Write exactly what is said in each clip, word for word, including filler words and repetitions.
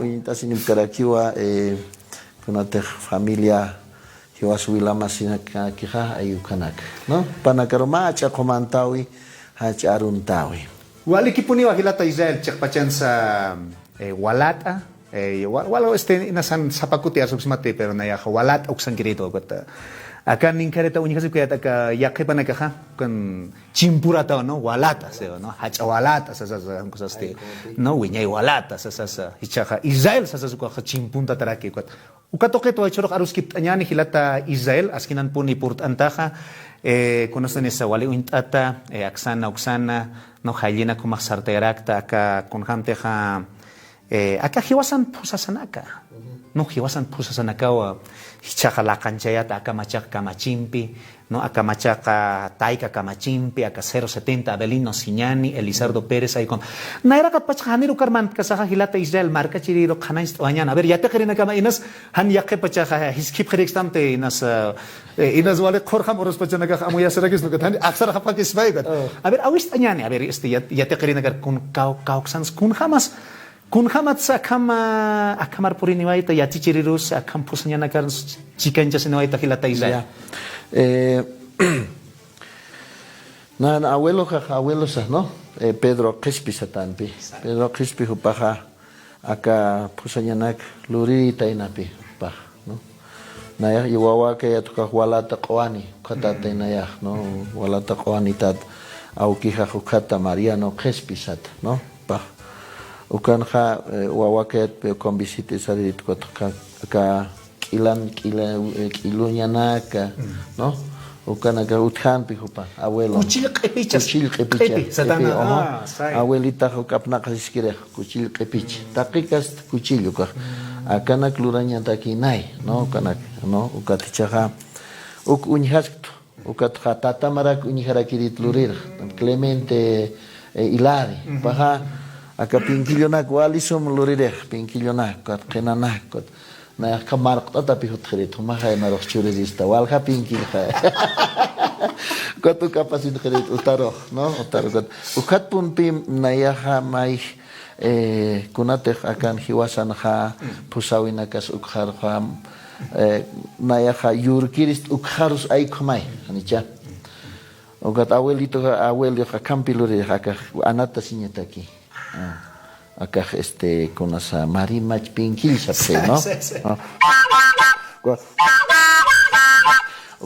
Uñt'asinipkarakiwa, eh, kunatix familia jiwas wilamasinakixa, ay ukhanak, ¿no? Panakaru mä jach'a qumantäwi, jach'a aruntäwi. Walikipuniwa jilata Israel, chiqpachansa, eh, walat'a, eh, wa-, wal, este, inasan sapa kuti arsupsmati, pero nayaxa walat'a uksankiritu, akat. Aka ninkareta uñjasipkayät aka yaqhipanakaxa, kan chimpurataw, ¿no? Walat'a, ¿no? Jach'a walat'a, sasasa, cosas, ¿no? Wiñay walat'a, sasasa. Jichhaxa Israel, sasasa, ukaxa chimpuntataraki, akat. Uka tuqit jichhürux aruskipt'añäni jilata Israel, askinanpuni purt'antaxa, eh, kunastan isa wali uñt'ata, eh, aksana, uksana, ¿no? Jayllina jumax sartayarakta, aka kunjamtixa, eh, aka jiwasan phusasanaka, ¿no? Jiwasan phusasanakawa, jichhaxa laqanchayata, aka machax kamachimpi, ¿no? Aka machaxa Tayka kamachimpi, aka cero setenta Avelino Siñani, Elizardo Pérez, ay ukam. Nayraqat pachaxa janir ukar mantkasaxa jilata Israel markachiriru qhanañcht'awañäni. A ver, yatiqirinakama inas, jan yaqhip pachaxa, jiskhipxirikstamti inas, eh, inas wali qhurjam uruspachanakax amuyasirakis, ¿no? Jan aksaraxapxakispa, ¿no? A ver, awist'añäni, a ver, este, yat-, yatiqirinakar kun kaw-, kawksans kunjamas, kunjamatsa akham, akhamar puriniwayta, yatichirirus, akham phusañanakar chikanchasiniwayta jilata Israel. Ya. Eh, Nan abueloxa, abuelosa, ¿no? Eh, Pedro Qispi satanpi. Pedro Qispi jupaxa aka phusañanak lurïtaynapi jupax, ¿no? Nayax wawakayät ukax Walata Q'uwani, ukhatätay nayax, ¿no? Walata Q'uwani tät awkixax ukhata Mariano Qispi sat, ¿no? Jupax. Ukanxa, eh, wawakayät pe ukan visita saririt ukat aka k'ilan, k'ila, eh, k'iluñanaka, ¿no? Ukanaka utjampi jupa, abuelo. Kuchill q'ipichas. Kuchill q'ipicha. Q'ipi, satana. Q'ipi, ojo. Ah, say. Abuelitax uka apnaqasiskirix, kuchill q'ipich. Taqikast kuchill ukax. Akanak lurañataki nay, ¿no? Ukanak, ¿no? Ukat jichhaxa, uk uñjasktu. Ukatxa tatamarak uñjarakirit lurirx, Clemente, eh, Hilari. Paxa, aka pinkillunak wali sum luririx, pinkillunak, ukat qhinanak, ukat. Nayax akham marqt'atapi jutxirit, jumaxa narux churirista, walja pinkillxa. Ukat ukapasinxirit, utarux, ¿no? Utarux, ukat. Ukatpunpi nayaxa may Eh, kunatix akan jiwasanxa, phusawinakas ukxaruxa, eh, nayaxa yurkirist ukxarus ay ukhamay, janicha. Ukat abuelitoxa, abuelox akampi lurix, akax anatasiñataki. Ah, akax, este, kunasa, marimach pinkill sapxi, ¿no? Sí, sí. Ah.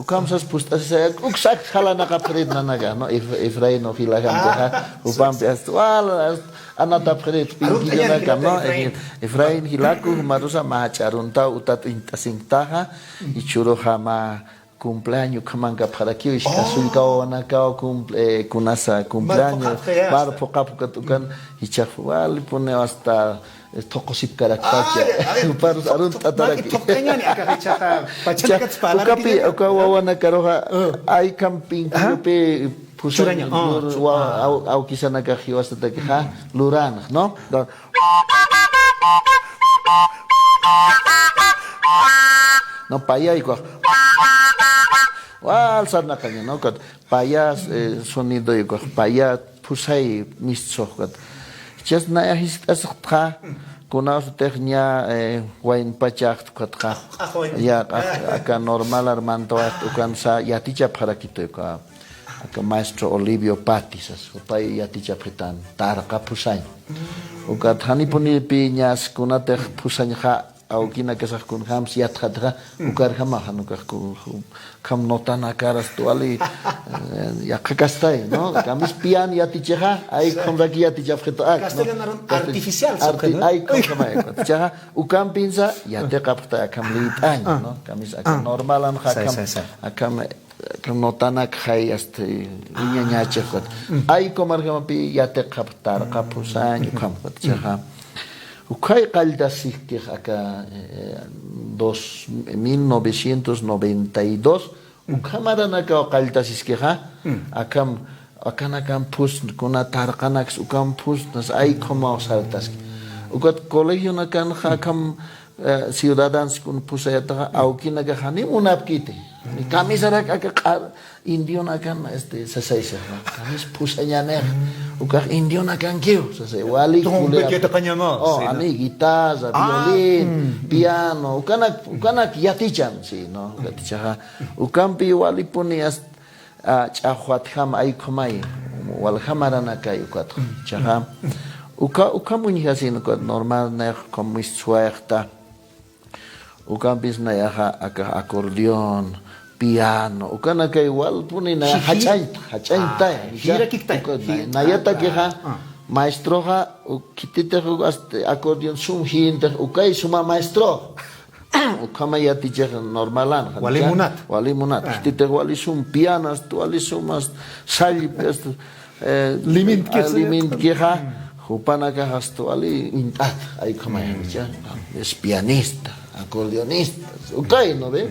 Ukham sas phust'asisay, uksak jalanaqapxirit nanaka, ¿no? Ef-, Efraín o jilajampixa, jupampi hasta, wal, hasta, anatapxirit, pinkillanakam, ¿no? Efraín. Efraín jilaku, jumarusa mä jach'a aruntaw, utat uñt'asinktaxa, jichhüruxa mä cumpleaño ukhamankapxarakiw, iskasullkaw, wawanakaw, cumple-, eh, kunasa cumpleaño, mar phuqhap ukat ukan, jichhax walipuniw hasta, eh, thuqusipkarakpacha. Juparus arunt'ataraki. Ukapi, uka wawanakaruxa, aykham pinkiyupi, phusañ, aw-, awkisanakax jiwasatakixa, luränx, ¿no? No, payay ukax. Wal sarnaqaña, ¿no? Ukat paya, eh, sonidoy ukax, paya phusay mistsuxkat. Chas nayax jiskt'asxtxa, kunawsatix ña, eh, wayn pachaxt ukatxa. Ya, aka normal armantawaxt ukansa yatichapxarakituy uka. Aka maestro Olivio Pati sas, jupay yatichapxitan, tarqa phusañ. Ukat janipunipi ñas kunatix phusañxa, awkinakasax kunjams yatxatxa, ukarjamaxa, ukax ku-, ku-, kham notanakaras tuwali, eh, yaqhakastay, ¿no? Kamis piano yatichixa, ay khumraki yatichapxitu ak, ¿no? Castellano arun artificial, arti-, ¿no? Ay khumraki yatichixa, ukampinsa, yatiqapxta akham lït'añ, ¿no? Kamis aka normalanxa akham, akham notanakxay, este, wiñañachixa ukat. Ay, ukham arjamapi yatiqapxta, tarqa phusañ, ukham ukat. Chixa, ukhay qalltasiskix aka, eh, dos, mil novecientos noventa y dos, ukhamaranakaw qalltasiskixa, akham, akanakam phus, kuna tarqanaks ukham phus, nas ay ukhamaw sartaski. Ukat colegionakanxa akham, eh, ciudadanos kun phusayataxa, awkinakax jani munapkiti. Ni kamisarak aka q'ar, indionakan, este, sasaysa, ¿no? Kamis phusañanix, ukax indionakankiw, sasay, wali. Trompeta, kuleap. Oh, sí, ¿no? Ani guitarra, violín, piano, ukanak, ukanak yatichan, sí, ¿no? Yatichaxa, ukampi walipuni as-, a, ch'axwatjam ay ukhamay, waljamaranakay ukat. Chixa, uka, ukham uñjasin ukat, normal nayax ukham mistsuwayaxta. Ukampis nayaxa aka acordeón, piano, ukanakay walpuni nayax jach'añt, jach'añtay, jirakïktay. Uka na-, nayatakixa, maestroxa, u-, khititix u-, este, acordeón sum jïntix, ukay suma maestro. Ukhama yatichix normalan, wali munat. Wali munat. Khititix wali sum piano, este, wali sum, este, sall, este, eh, limintki, ah, limintkixa, jupanakax hasta wali uñt'at, ay ukhamay, es pianista, acordeonista, ukay, ¿no ve?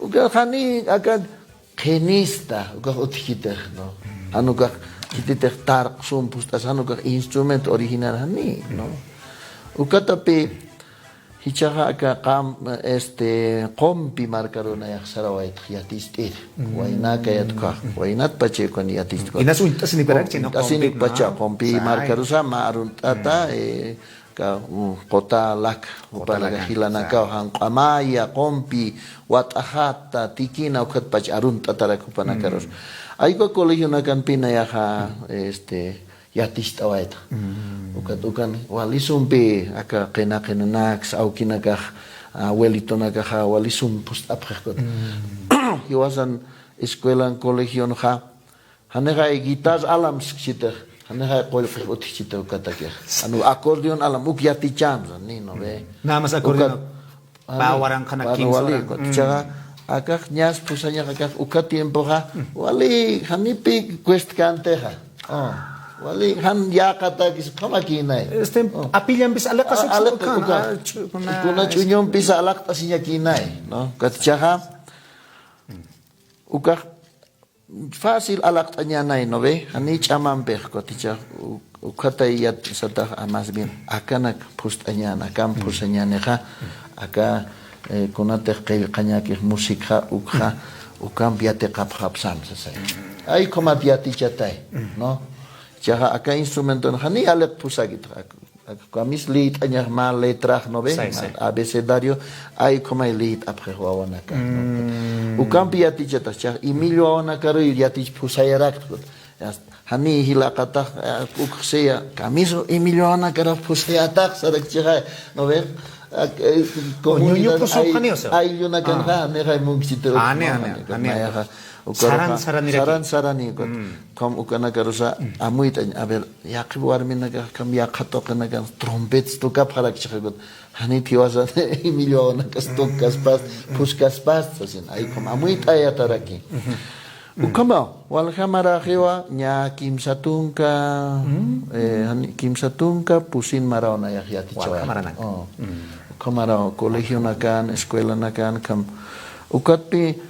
Ukax jani, aka qhinista, ukax utjkitix, ¿no? Jan ukax khititix tarq sum phust'as, jan ukax instrumento original jani, ¿no? Ukatapi, jichhaxa aka qam, este, Qumpi markaru nayax sarawaytx yaticht'ir. Waynakayat ukax, waynatpachay ukan yaticht'ir. Inas uñt'asinikparakchi, ¿no? Uñt'asinikpacha, Qumpi markarusa mä arunt'ata, eh, ka, mm, quta laka, quta laka, jilanakaw, Janq'amaya, Qumpi, Wat'ajata, Tikina, ukatpach arunt'atarak jupanakarus. Ay uka colegionakampi nayaxa, este, yaticht'awayta. Ukat, ukan, wali sumpi, aka qina qinanaks, awkinakax, abuelitonakaxa, wali sum phust'apxix ukat. Jiwasan escuelan, colegionxa, janixay guitarra alam siskchitix, janixay qullqix utjchitix ukatakix. Jan acordeón alam, uk yatichan, ni, ¿no ve? Nada más acordeón. Ukat, Pä waranqanak, pä kimsa wali, waranqanak. Chixa, akax ñas phusañax akax uka tiempoxa, wali janipi cuestkantixa. Oh, wali jan yäqatakis ukhamakïnay. Este, apillanpis aliqasik, aliq-, ukan, uka, ah, chu-, kuna, kuna ch'uñumpis alaqt'asiñakïnay, ¿no? Ukat chixa, ukax fácil alaqt'añänay, ¿no ve? Jani ch'amampix, ukat chixa, u-, ukatay yat satax, a, más bien, akanak phust'añän, akan phusañänixa, aka, eh, kunatix qillqañakix música, ukxa, ukamp yatiqapxapxam sasay. Ay ukhamat yatichatay, ¿no? Chixa, aka instrumenton jani aliq phusakit, ak-, Ak-, kamis liyt'añax mä letrax, ¿no ve? Abecedario, ay ukhamay liyt'apxix wawanakax, ¿no? Ukampi yatichatax, chixa, Emilio wawanakaruy yatich phusayarakta. Jani jilaqatax, eh, ukxsiya, kamisu Emilio wawanakaruy phusayatax, sarak chixa, ¿no ve? Ak-, eh, comunidad ñuñupus ay-, ukhaniw, o sea. Ayllunakanxa, ah, nixa munksitir. Ah, ni, ni, ni, ni. Nayaxa, ukaruxa, saran, saraniraki. Saran, sarani, ukat. Mm. Ukham ukanakarusa, mm, amuyt'añ, a ver, yaqhip warminakax, ukham yaqha tuqinakan, trompetas tocapxarakchixaykut. Janit jiwasan, Emilio Aonakas tocaspas, mm, phuskaspas, sasin. Ay, ukham amuyt'ayataraki. Mhm. Ukhamaw, walja maraxiwa, ña kimsa tunka, mm, eh, jani-, kimsa tunka pusin maraw nayax yatichawa. Walja maranak. Oh. Mm. Ukhamaraw, colegionakan, escuelanakan, ukham. Ukatpi,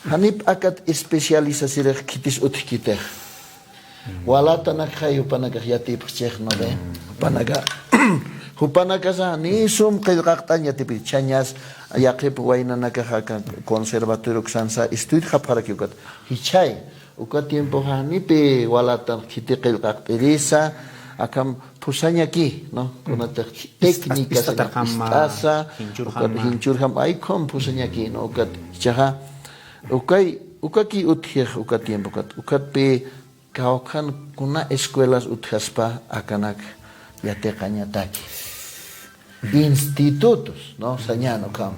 janip akat especialisasirix khitis utjkitix. Mm. Walatanak jay jupanakax yatipxchix, ¿no ve? Mm. Jupanaka, jupanakasa, ni sum qillqaqt'añ yatipki, chhañas, yaqhip waynanakaxa aka conservatorio uksansa, estudiapxaraki ukat. Jichhay, uka tiempoxa janipi walatan khiti qillqaqt'irisa, akham phusañaki, ¿no? Kunatix técnicas ist'asa, ukat jinchurjam, ay, ukham phusañaki, ¿no? Ukat, jichhaxa, ukay, ukaki utjix, uka tiempo ukat, ukatpi kawkhan kuna escuelas utjaspa akanak yatiqañataki. Institutos, ¿no? Sañäni ukham.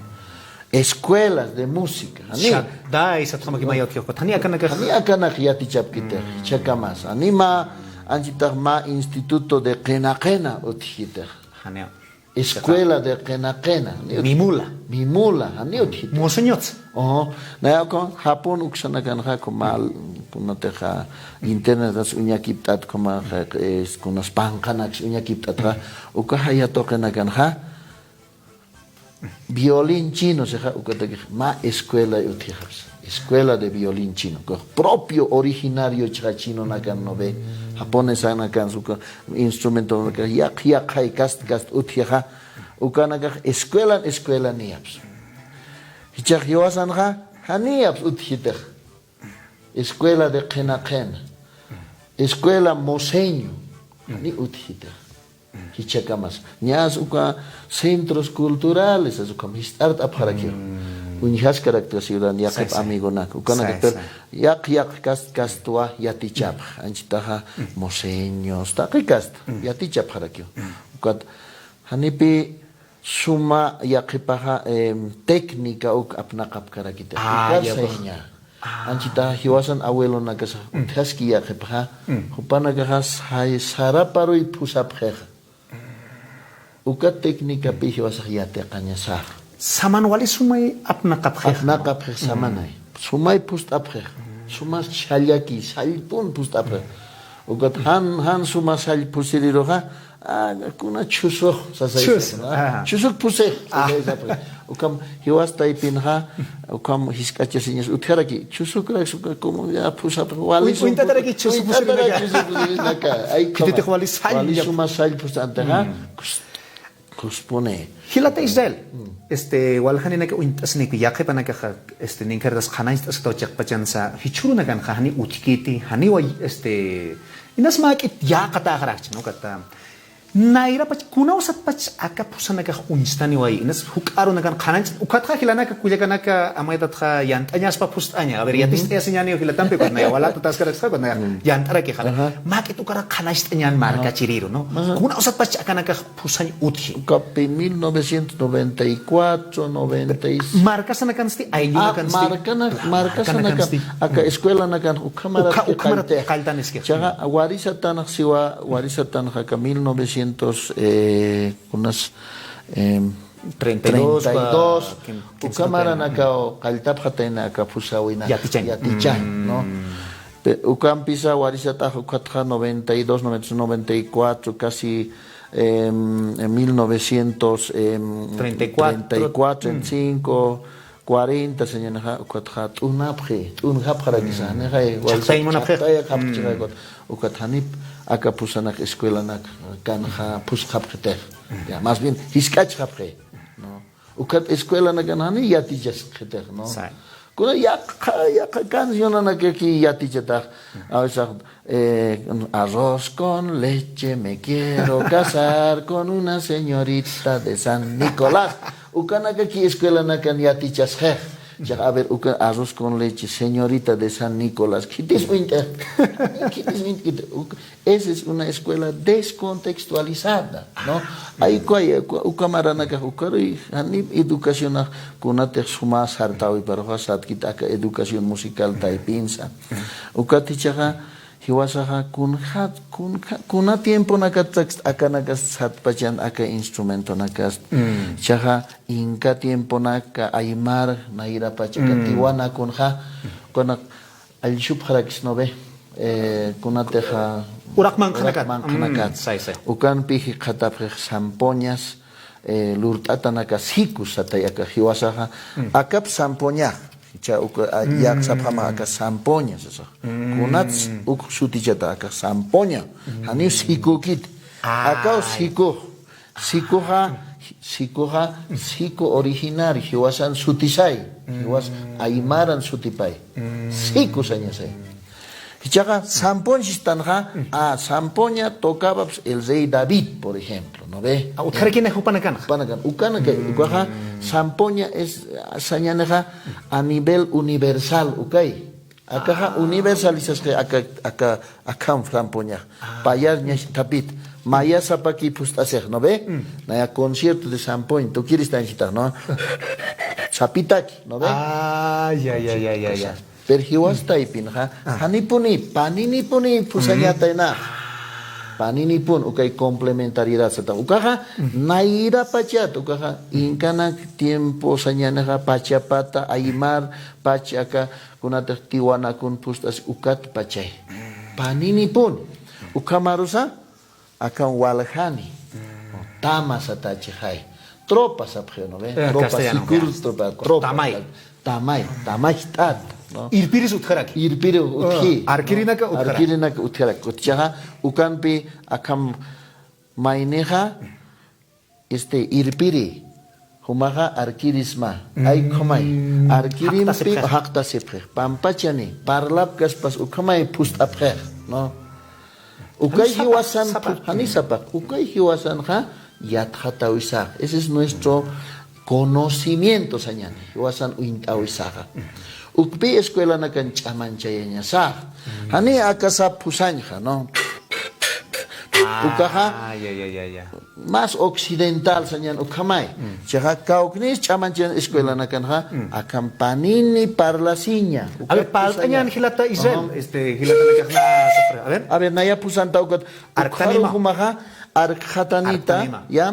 Escuelas de música. Jani. Chhaqtay, satxamaki mä yatiyuqpat. Jani akanakax. Jani akanak yatichapkitix. Mm. Jichhakamas. Jani mä, anchitax mä instituto de qina qina utjkitix. Jani. Escuela de qina qina. Mimula. Mimula, jani utjkiti. Monseñor. Ojo, naya uka Japón uksanakanxa, ukhama, kunatixa internetas uñakipt'at, ukhama, es, kunas panqanaks uñakipt'atxa, uka jaya tuqinakanxa, violín chino sixa, ukatakix mä escuela utjixapsa. Escuela de violín chino. Ukax propio originario chha chinonakan, ¿no ve? Japonesanakan, uka instrumentonakax yaq, yaqhay kast, kast utjixa. Ukanakax escuelan, escuela niyapsa. Jichhax jiwasanxa, janiyapsa utjitix. Escuela de qina qina. Escuela Moseño. Jani utjitix. Jichhakamas. Ñas uka centros culturales, as ukham jist'art'apxarakiw. Mm. Uñjaskarakta ciudad, yaqhip amigonak. Ukanakax yaq, yaq kast, kastwa yatichapx. Anchitaxa moseños, taqi kast, yatichapxarakiw. Ukat, janipi suma yaqhipaxa, em, técnica uk apnaqapkarakita. Ah, uka ya, seña. Ah. Anchita jiwasan abuelonakasa, utjaski yaqhipaxa, jupanakaxa say-, saraparuy phusapxixa. Uka técnicapi jiwasax yatiqañasaxa. Saman wali sumay apnaqapxixa. Apnaqapxix samanay. Sumay phust'apxix. Sumas chhallaki, sallpun phust'apxix. Ukat jan, jan suma sall phusiriruxa, ah, kuna chhusux, sasay. Chhus, sasay, ¿no? Ajá. Chhusuk phusix, sasay, sasay. Ukham jiwas taypinxa, ukham jisk'achasiñas utjaraki, chhusukrak, suka, como ya phusapxix, wali uy-, uñt'ataraki chhusuk phusirinaka. Uñt'ataraki chhusuk phusirinaka. Ay, khititix ukhama, wali sall, wali suma sall phust'antaxa, kus-, kuspuni. Jilata Israel, este, waljaninaka uñt'asiniku, yaqhipanakaxa, este, ninkhartas qhanañcht'asktaw chiqpachansa, jichhürunakanxa jani utjkiti, janiwa, este, inas mäk'it yäqatäxarakchi, ¿no? Kata, nayrapach, kunawsatpach aka phusanakax uñstaniwayi, inas juk'a arunakan qhanañcht'at, ukatxa jilanaka kullakanaka amayatatxa yant'añaspa phust'aña. A ver, yatist'ayasiñäniw jilatampi, ukat naya walata taskaraksxa, ukat naya yant'arakixa. Ajá. Mäk'it ukara qhanañcht'añän markachiriru, ¿no? Ajá. Kunawsatpach akanakax phusañ utji. Ukapi mil novecientos noventa y cuatro, noventa y cinco. Markasanakansti, ayllunakansti. Ah, markana-, markasanakan. Markanakansti. Aka escuelanakan, ukhamarat, uka, ukhamarat qalltix. Qalltaniski. Chaxa, warisatanx siwa, warisatanx aka mil novecientos, eh, kunas, em, treinta y dos, treinta y dos. Kim-, kim-, ukhamaranakaw qalltapxatayna aka phusäwinak. Yatichañ. Yatichañ, ¿no? Pe-, ukampisa warisatax ukatxa noventa y dos, noventa y tres, noventa y cuatro, casi, em, en mil novecientos, em, treinta y cuatro, treinta y cuatro, treinta y cinco, cuarenta, señornaxa, ukatxa t'unapxi, t'unxapxarakisa, nixa, chhaqtay munapxi. Chhaqtayapxi, ukat janip, aka phusanak escuelanak, kanxa, phusxapxitix. Ya, más bien, jisk'achxapxi, ¿no? Ukat escuelanakan jani yatichasxitix, ¿no? Kuna yaqha, yaqha cancionanakaki yatichatax. A veces, eh, arroz con leche, me quiero casar con una señorita de San Nicolás. Ukanakaki escuelanakan yatichasxix. Ya, a ver, uka arroz con leche, señorita de San Nicolás, khitis uñt'a, khitis uñt'a, uka, esa es una escuela descontextualizada, ¿no? Ay, uka, uka, uka maranakax, ukaruy, jani educación, kunatix suma sartäwi, pero satkit aka educación musical taypinsa. Ukat jichhaxa, jiwasaxa kunjat, kunja, kuna tiemponakat sakst, akanakas satpachan aka instrumentonakas. Jichhaxa inka tiemponaka, aymar, nayra pachaka, tiwana kunja, kuna allsupxarakis, ¿no ve? Eh, kunatixa uraq manqhanakat. Uraq manqhanakat. Say, say. Ukanpi jikxatapxix zampoñas, eh, lurt'atanaka sikus satay aka jiwasaxa. Akap zampoñax. Jichha uka, a, yak sapxamax aka zampoña sasax. Kunats uk sutichata aka zampoña. Janiw sikukit. Akaw sikux. Sikuxa, sikuxa, siku originario, jiwasan sutisay. Jiwas aymaran sutipay. Siku sañasay. Jichhaxa, zampoñ sistanxa, a, zampoña tocaba, pues, el rey David, por ejemplo, ¿no ve? A, utjarakina jupanakanxa. Jupanakan. Ukanaka, ukaxa, zampoña es, a, sañanixa a nivel universal, ukay. Akaxa universalisasqa aka, aka, akham zampoñax. Payar ñachtapit. Maya sapaki phust'asix, ¿no ve? Naya concierto de zampoñ, tukiristanchitax, ¿no? Sapitaki, ¿no ve? Ah, ya, ya, ya, ya, ya. Pero jiwas taypinxa, janipuni, paninipuni phusañatayna. Paninipun, ukay complementariedad sata. Ukaxa, nayra pachat, ukaxa, inkanak tiempo sañanixa, pachapata, aymar, pachaka, kunatix tiwanakun phust'as ukat pachay. Paninipun. Ukhamarusa, akan waljani. Tama satachixay. Tropa sapxiw, ¿no ve? Eh, tropa, castellano, sikur, ya. Tropa, tropa. Tamay. Tamay, tamay tata, ¿no? Irpiris utjaraki. Irpiri utji. Ah, arkirinaka utjaraki. Arkirinaka utjaraki. Utjaxa, ukanpi akham maynixa, este, irpiri, jumaxa arkirisma, ay ukhamay, arkirimpi jaqtasipxix. Jaqtasipxix, pampachani, parlapkaspas ukhamay phust'apxix, ¿no? Ukay jiwasan, jani sapaq, ukay jiwasanxa yatxatawisax. Ese es nuestro conocimiento sañani, jiwasan uñt'awisaxa. Ukpi escuelanakan ch'amanchayañasax. Jani akasa phusañxa, ¿no? Ukaxa, ya, ya, ya, ya. Más occidental sañan ukhamay. Chixa kawknis ch'amanchayan escuelanakanxa, akham panini parlasiña. A ver, ukat parlañan sañan. Jilata Israel, este, jilatanakaxna sapxi. A ver. A ver, naya phusanta ukat. Artanima. Ukxaru jumaxa, arkxatanita, artanima. Ya.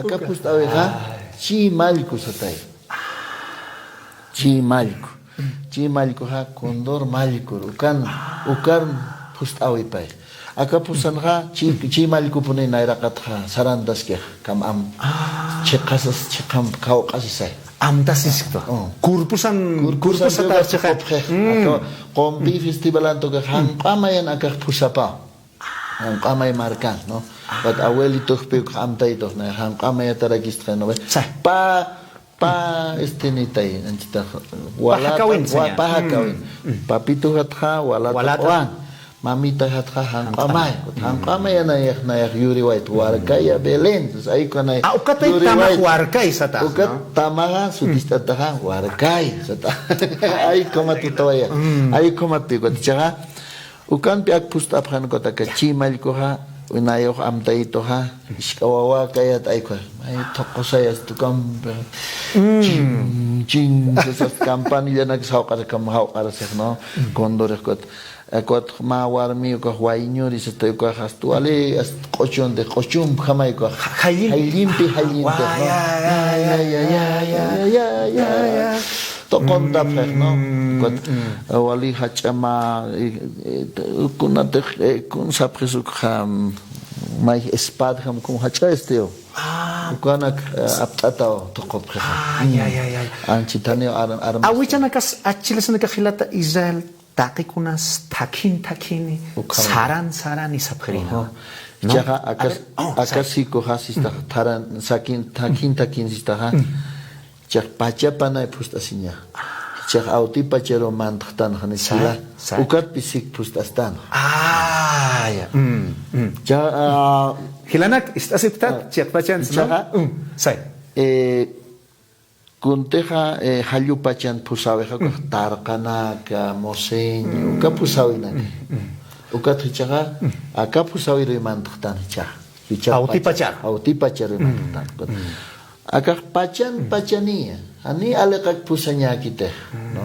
Aka phust'äwixa, chi mallku satay. Chi mallku. Chi mallkuxa Condor mallkur, ukan, ukar phust'äwipay. Aka phusanxa, chi, chi mallkupuni nayraqatxa sarantaskix, kam am, chiqasas, chiqam, kawq'asisay. Amtasiskta. Oh. Kurpusan, kurpusan kurpusa tarchixa. Aka, qumpi festivalan tukax, janq'amayan akax phusapa. Janq'amay markan, ¿no? Pat abuelitux piw amtaytux, ¿no? Janq'amayatarakistxa, ¿no ve? Sa. Pa, pa, este, nitay, anchita, walata, pajakawin, wa-, saña. Pajakawin. Papituxatxa, walata, walata. Q'uwan. Mamita jatxa janq'amay. Janq'amay nayax, nayax yuriwayt warkaya Belén. Entonces, ay kuna Ah, ukatay yuriwayt. Tamax warkay sata, Ukat ¿no? Tamaxa sutist'ataxa warkay sata. Ay kumat tutawaya. Ay kumat ukat chaxa. Ukanpi ak pust'apxan ukat aka chimallkuxa, nayax amtayituxa, isk'a wawakayat ay kuna. Ay thuqusayas tukampi. Chin, chin, esas campanillanak jawq'arakam jawq'arasix, ¿no? Condorix ukat. Akwat mä warmi ukax wayñuri sata ukax hasta wali hasta q'uchunti q'uchumpjamay ukax. Jallin. Jallimpi jallimpi, ¿no? Ya, ya, ya. Tuquntapxix, ¿no? Ukat wali jach'a mä, eh, eh, kunatix, eh, kun sapxis ukxa, mm, may espadjam kum jach'a este yo. Ukanak, eh, apt'ataw tuqupxix. Ah, ya, ya, ya. Anchitaniw ar-, armas. Awichanakax, achilasanakax jilata Israel. Taqikunas thakhin thakhini, saran sarani sapxirina. Ujú. ¿No? Chaxa, a ver, akas-, oh, akasikuxa sistaxa, tharan, sakin, thakhin thakhini sistaxa. Chax pachapanay phust'asiña. Chax awtipacharu mantxtanxani sila. Ukatpi sik phust'astan. Ah, ya. Chax, ah, jilanak, ist'asiptat, chiqpachan, ¿no? Chaxa, eh, Kuntixa, eh, jallupachan phusawixa, ukax tarqanaka, moseño, uka phusawinaka. Ukat jichhaxa, aka phusawiruy mantxtan jichhaxa. Jichhaxa awtipachar. Awtipachar mantxtan. Akax pachan, pachaniya. Jani aliqak phusañäkitix, ¿no?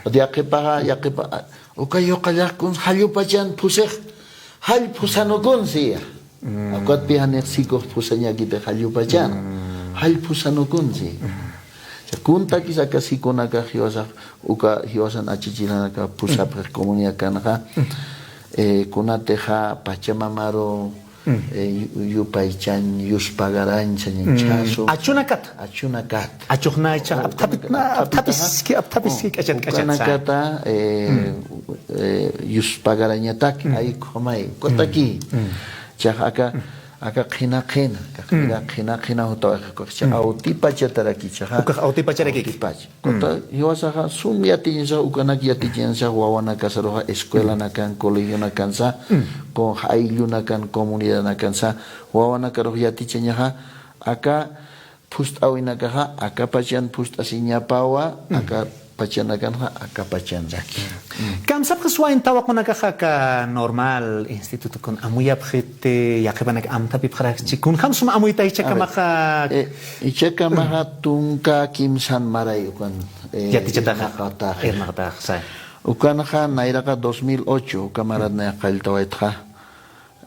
Yaqhipaxa, yaqhipa, uka yuqallax kun jallupachan phusix, jall phusanukun siya. Ukatpi janix sikux phusañäkitix jallupachan. Jall phusanukun si. Kuntakis aka sikunakax jiwasax, uka jiwasan achachilanakax phusapxix comunidadkanxa, eh, kunatixa Pachamamaru, eh, yu-, yupaychañ, yuspagarañ, sañañ chhasu. Achunakat. Achunakat. Achuxnaychax, apthapit, apthapiski, apthapiski, k'achat, k'achat, sa. Ukanakata, eh, eh, yuspagarañatak, ay, k'umay, ukataki. Chax aka, aka qhina qhina, aka qhina qhina qhina jutawayxa, ukax chax awtipachataraki chaxa. Ukax awtipacharakiki. Awtipacha. Kuta jiwasaxa sum yatiñasax, ukanak yatiñasax, wawanakasaruxa, escuelanakan, colegionakansa, con ayllunakan, comunidadnakansa, wawanakarux yatichañaxa, aka phust'awinakaxa, akapachan phust'asiñapawa, akapachanakanxa, akapachanraki. Kamsapxis wayn tawaqunakaxa aka normal instituto kun amuyapxiti, yaqhipanak amthapipxarakchi, kunjam sum amuyta jichhakamaxa. A ver, eh, jichhakamaxa tunka kimsan maray ukan, eh, yatichataxa. Irnaqatax. Irnaqatax, say. Ukanxa nayraqa dos mil ocho, uka marat nayax qalltawaytxa.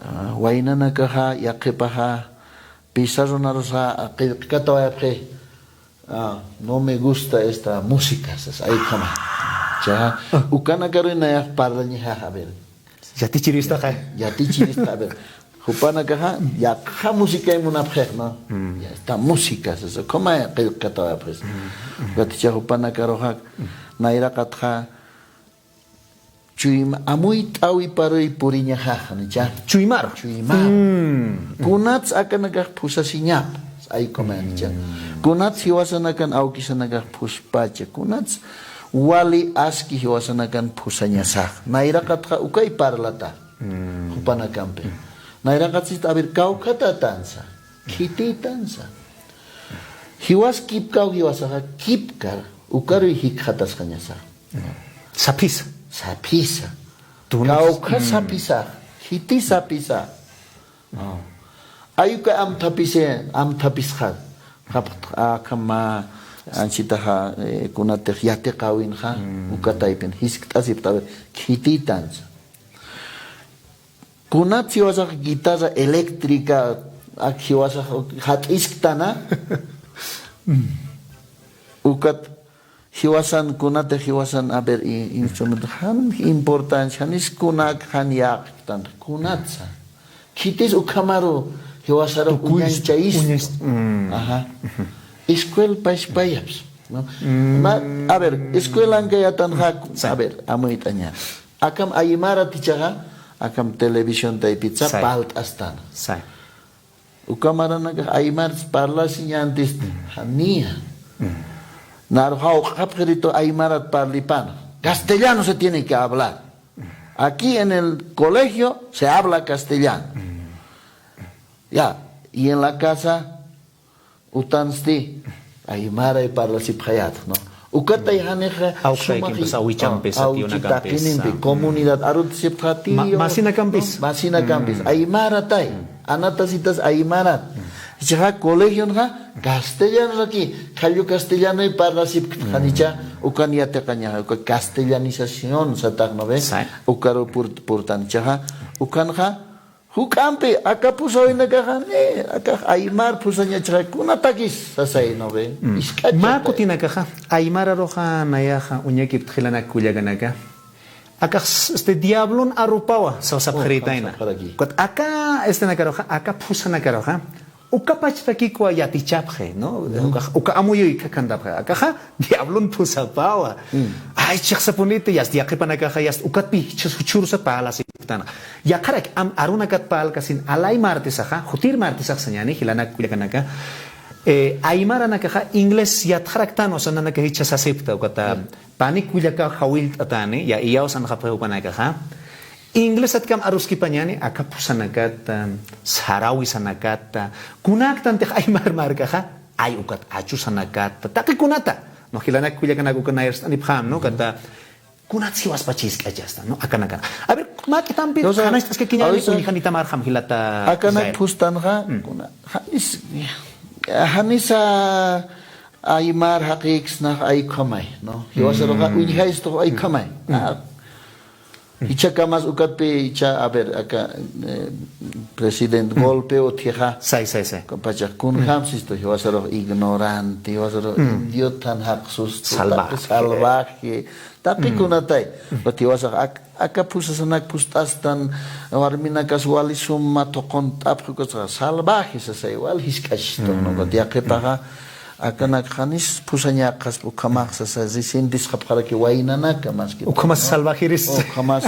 Ah, waynanakaxa, yaqhipaxa, pizarronarusa qillqkatawayapxi. Ah, no me gusta esta música, sas, ay, ukhama. Cha, ukanakaruy nayax parlañaxa, a ver. Yatichiristaxa. Yatichirista, a ver. Jupanakaxa, yaqha musicay munapxix, ¿no? Ya, esta música, sas, ukhama qillqkatawayapxis. Ukat jichha jupanakaruxa, nayraqatxa, Chuyma-, amuyt'äwiparuy puriñaxaxa, ¿no? Cha. Chuymaru. Chuymaru. Kunats akanakax phusasiñapa, ay, ukhama, ¿no? Cha. Kunats jiwasanakan awkisanakax phuspacha, kunats wali aski jiwasanakan phusañasaxa. Nayraqatxa ukay parlata. Jupanakampi. Nayraqatsista, a ver, kawkhatätansa, khitïtansa. Jiwas kipkaw jiwasaxa kipkar, ukaruy jikxatasxañasa. Saphisa. Saphisa. Kawkha saphisa, khiti saphisa. Ay uka amthapisi, amthapisxa. Akhama, anchitaxa, eh, kunatix yatiqäwinxa, uka taypin jiskt'asipxta, a ver, khitïtansa. Kunat jiwasax guitarra eléctrica, ak jiwasax jat'isktana. Ukat jiwasan, kunatix jiwasan, a ver, i-, instrumento, jan importancia, janis kunak, jan yäqktan, kunatsa. Khitis ukhamaru, jiwasaru uñañchayis. Ajá. Escuela pachpayapsa, ¿no? Ma-, a ver, escuelankayatanxa, a ver, amuyt'aña. Akam aymarat jichhaxa, akam televisión taypitsa parlt'astan. Uka maranakax aymarat parlasiñäntis, janiya. Naru jawq'apxiritu aymarat parlipan. Castellano se tiene que hablar. Aquí en el colegio se habla castellano. Ya, y en la casa, utansti, aymaray parlasipxayät, ¿no? Ukatay janixa, awksaykimpi, awichampis, awchi taqinimpi, comunidad, arutsipxati, masinakampis, masinakampi, aymaratay, anatasitas aymarat. Ichaxa colegionxa castellano aquí, qhallu castellanoy parlasipkta, janicha, ukan yatiqañaxa, uka castellanización satax, ¿no ve? Ukaru purtan ichaxa, ukanxa, juk'ampi, aka phusawinakaxa, ni, akax aymar phusañachaxa, kunatakis sasay, ¿no ve? Mä kutinakaxa, aymararuxa nayaxa uñakipta jilanak kullakanaka. Akax, este, diablon arropawa, sasapxaritayna. Aka, este, nakaruxa, aka phusanakaruxa, uka pachpakikwa yatichapxi, ¿no? Uka, uka amuyuy k'akantapxi. Akaxa, diablon phusapawa. Ay, chiqsapuniti, yast yaqhipanakaxa, yast ukatpi, chus juchhursa parlasipktan. Yaqharak, am, arunakat parlkasin, alay martisaxa, jutir martisax sañani, jilanak kullakanaka. Eh, aymaranakaxa, inglés yatxaraktan, o sea, nanaka jichha sasipkta, ukata, pani kullaka jawillt'atani, ya, iyawsanxapxi ukanakaxa. Inglesatkamp aruskipañani, aka phusanakata, sarawisanakata, kunaktanti aymar markaxa, ay ukat achusanakata, taqi kunata, ¿no? Jilanak kullakanak uka nayarst'anipxam, ¿no? Kata, kunats jiwaspacha jisk'achasta, ¿no? Akanakana. A ver, mä k'itampir, o sea, qhanañcht'askakiñäni, uñjanitamarjam jilata akanak Israel. Phustanxa, kuna, janis, janisa aymar jaqiksnax ay ukhamay, ¿no? Jiwasaruxa, uñjaystux ay ukhamay. Ah, Ichhakamas ukatpi, ichha, a ver, aka, eh, president golpe utjixa. Say, say, say. Pachax kunjam sistu, jiwasarux ignorante, jiwasarux idiota, jaqsustu, salvaje. Taqi salvaje, taqi kunatay. Ukat jiwasax ak-, aka phusasanak phust'astan, warminakas wali suma thuqunt'apxi, ukat salvaje sasay, wal jisk'achistu, ¿no? Ukat yaqhipaxa, akanak janis phusañäqaspa ukhamax sasa, risintisxapxaraki waynanaka, más que todo, ¿no? Ukhamas salvajeris. Ukhamas,